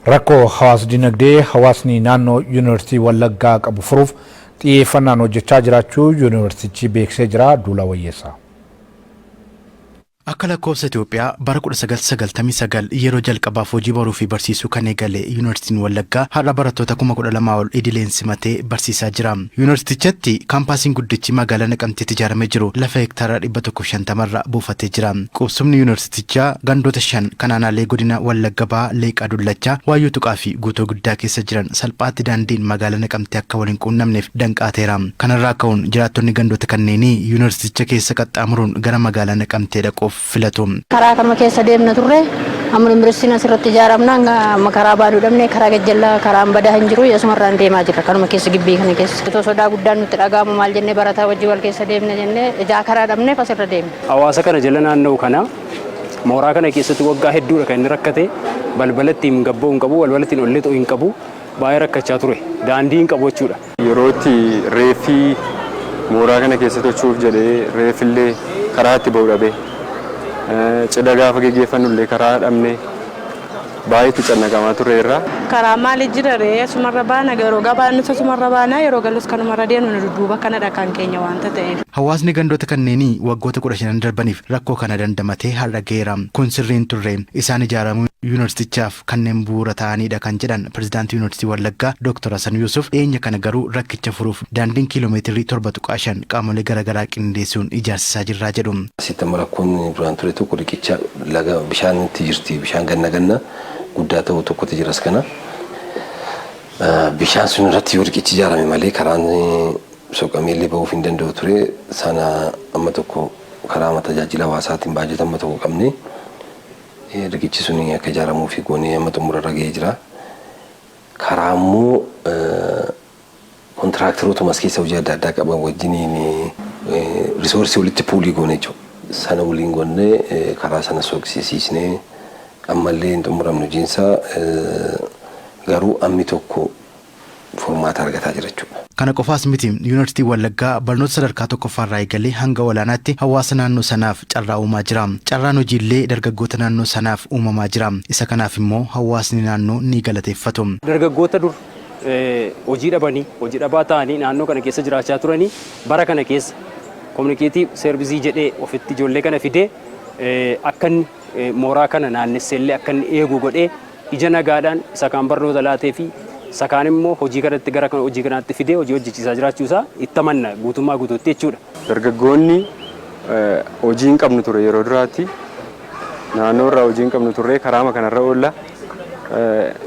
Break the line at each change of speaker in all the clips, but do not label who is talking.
Rakkoo hawaas dinagdee hawaasni naannoo Yuunivarsiitii Wallaggaa qabu furuuf xiyyeeffannaan hojjechaa jiraachuu yuunivarsiitichi beeksisee jira. Duula Wayyeessaa.
Akka lakkoofsa Itoophiyaa bara 1999 yeroo jalqabaaf hojii baruu fi barsiisuu kan eegale Yuunivarsiitiin Wallaggaa har'a barattoota 12,000 ol idileen simatee barsiisaa jira. Yuunivarsiitichatti kaampaasiin guddichi magaalaa Naqamteetti ijaaramee jiru lafa hektaara 150 irra buufatee jira. Qubsumni yuunivarsiitichaa gandoota 5 kan aanaalee godina Wallagga Bahaa Leeqaa Dullachaa, Waayyuu Tuqaa fi Guutoo Giddaa keessa jiran salphaatti daandiin magaalaa Naqamtee akka wal hin quunnamneef danqaa ta'eera. Kanarraa ka'uun jiraattonni gandoota kanneenii yuunivarsiiticha keessa qaxxaamuruun gara magaalaa Naqamtee dhaquuf filatu.
Karaa kanuma keessa deemna turre. Amma yuunivarsiitiin asirratti ijaaramnaan amma karaa baanuu dhabne, karaa gajjallaa karaan badaa hin jiru, asumarraan deemaa jirra kanuma keessa, gibbii kana keessa. Otoo sodaa guddaan nutti dhaga'amu maal jennee barataa wajjin wal keessa deemna jennee ijaa karaa dhabneef asirra deemna.
Hawaasa kana jala naanna'u kana mooraa kana keessatti waggaa hedduudha kan inni rakkate. Balbala ittiin gabba'u hin qabu, balbala ittiin ol lixu hin qabu, baay'ee rakkachaa ture. Daandii hin qabu jechuudha.
Yeroo itti reeffii mooraa kana keessa tochuuf jedhee reeffillee karaa itti ba'u dhabee, cidha gaafa geggeeffannu illee karaa dhabnee baay'ee itti cannaqamaa turreerra.
Karaa maali jira ree? Asumarra baana, yeroo gabaanus asumarra baana, yeroo galus kanumarra deemnu, dudduuba kanadha kan keenya waanta ta'eef.
Hawaasni gandoota kanneenii waggoota 15 darbaniif rakkoo kana dandamatee har'a ga'eera. Kun sirrii hin turre. Isaan ijaaramuu yuunivarsiitichaaf kanneen bu'uura ta'aniidha kan jedhan Pirezidaantii Yuunivarsiitii Wallaggaa Dooktar Hasan Yuusuf, dhiyeenya kana garuu rakkicha furuuf daandiin kiiloomeetirri 7.5 qaamolee garaagaraa qindeessuun ijaarsisaa jirraa jedhu.
Asitti amma rakkoon duraan ture tokko riqicha laga bishaanitti jirti. Bishaan ganna ganna guddaa ta'u tokkotu jiras kana. Bishaan sun irratti yoo riqichi ijaarame malee karaan soqamee illee ba'uuf hin danda'u ture. Sana amma tokko karaa tajaajila hawaasaatiin baajata amma tokko qabne riqichi sun akka ijaaramuu fi goonee amma xumura irra ga'ee jira. Karaa immoo kontiraaktarootuma as keessa hojii adda addaa qaban wajjiniin resource walitti pool goone jechuudha. Sana waliin goonee karaa sana soqsiisnee ammallee hin xumuramne hojiinsaa, garuu ammi tokko furmaata argataa jira jechuudha.
Kana qofaas miti, Yuunivarsiitiin Wallaggaa barnoota sadarkaa tokkoffaarraa eegalee hanga olaanaatti hawaasa naannoo sanaaf carraa uumaa jira. Carraan hojiillee dargaggoota naannoo sanaaf uumamaa jira. Isa kanaaf immoo hawaasni naannoo ni galateeffatu.
Dargaggoota dur hojii dhabanii, hojii dhabaa ta'anii naannoo kana keessa jiraachaa turanii, bara kana keessa community service jedhee ofitti ijoollee kana fidee akka inni mooraa kana naannesseellee akka inni eegu godhee, ija nagaadhaan isa kaan barnoota laatee fi isa kaan immoo hojii kanatti gara hojii kanaatti fidee hojii hojjechiisaa jiraachuu isaa itti amanna guutummaa guutuutti jechuudha.
Dargaggoonni hojii hin qabnu ture yeroo duraatti, naannoo irraa hojii hin qabnu turre, karaama kanarra oolla,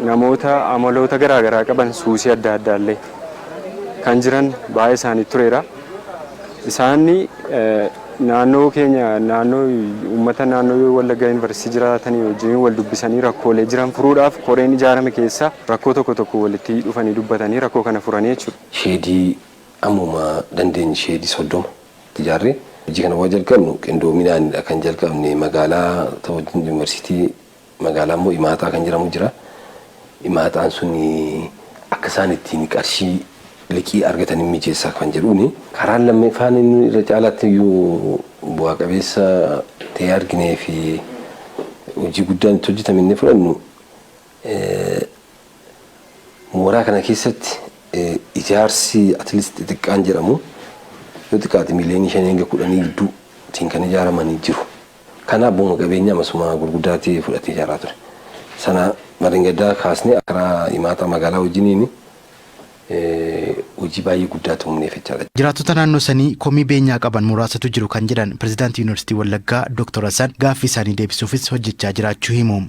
namoota amaloota garaa garaa qaban, suusii adda addaallee kan jiran baay'ee isaanii tureera. Isaanni naannoo keenya, naannoo uummata naannoo Wallaggaa Yuunivarsiitii jiraatanii wajjin wal dubbisanii rakkoolee jiran furuudhaaf koreen ijaarame keessa rakkoo tokko tokko walitti dhufanii dubbatanii rakkoo kana furanii jechuudha.
Sheedii ammuma dandeenye sheedii 30 ijaarree hojii kana waan jalqabnu qindoominaanidha kan jalqabne. Magaalaa wajjin, yuunivarsiitii magaalaa immoo Imaaxaa kan jedhamu jira. Imaaxaan sun akka isaan ittiin qarshii liqii argatanii mijeessaa kan jedhuuni. Karaan lammaffaan inni irra caalaatti iyyuu bu'aa qabeessa ta'ee arginee fi hojii guddaan itti hojjetame inni fudhannu, mooraa kana keessatti ijaarsi at least xixiqqaan jedhamu yoo xiqqaate miiliyoonii 5 hanga 10 gidduutiin kan ijaaramanii jiru. Kana abbuma qabeenya amasuma gurguddaatti fudhatee ijaaraa ture. Sana maringaddaa kaasnee karaa Imaaxaa magaalaa wajjiniin hojii baay'ee guddaa uumneef jechaadha.
Jiraattota naannoo sanii komii beenyaa qaban muraasatu jiru kan jedhan Pirezidaantii Yuunivarsiitii Wallaggaa Dr. Hassan, gaaffii isaanii deebisuufis hojjechaa jiraachuu himu.